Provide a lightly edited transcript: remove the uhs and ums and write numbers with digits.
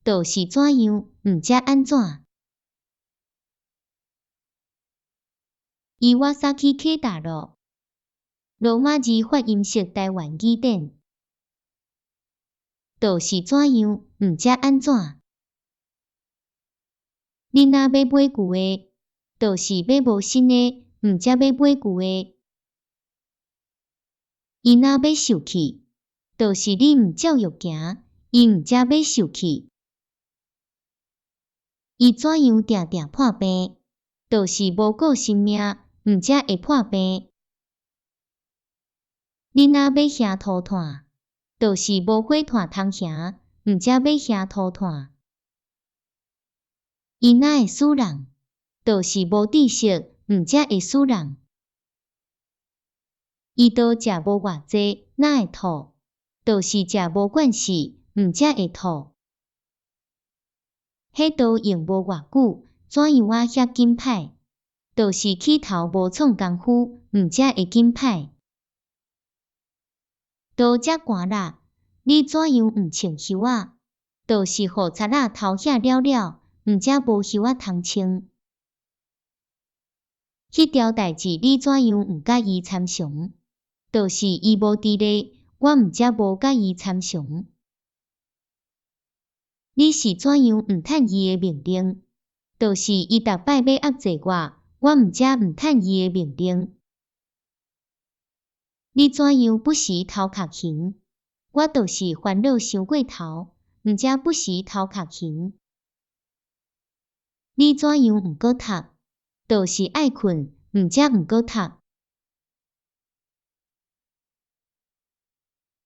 就是怎樣，毋才按怎。伊瓦薩去啟大陸，羅馬字發音式台灣語典，就是怎樣，毋才按怎。你若欲買舊的，就是買無新的，毋才欲買舊的。伊若欲受氣，就是你毋照藥行，伊毋才欲受氣。伊怎樣定定破病，就是無顧性命，毋才會破病。你若欲瓦塗炭，就是無火炭通瓦，毋才欲瓦塗炭。伊哪會死人，就是無知識，毋才會死人。伊都食無偌濟，哪會吐？就是食無慣勢，毋才會吐。彼刀用無偌久，怎樣仔遐緊歹？就是起頭無創工夫，毋才會緊歹。都遮寒啦，你怎樣毋穿袖仔？就是予賊仔偷遐了了，毋才無袖仔通穿。彼條代誌你怎樣毋共伊參詳？就是伊無佇咧，我毋才無共伊參詳。你是怎樣毋趁伊的命令？就是伊逐擺欲壓制我，我毋才毋趁伊的命令。你怎樣不時頭殼痕？我就是煩惱傷過頭，毋才不時頭殼痕。你怎樣毋閣讀？就是愛睏，毋才毋閣讀。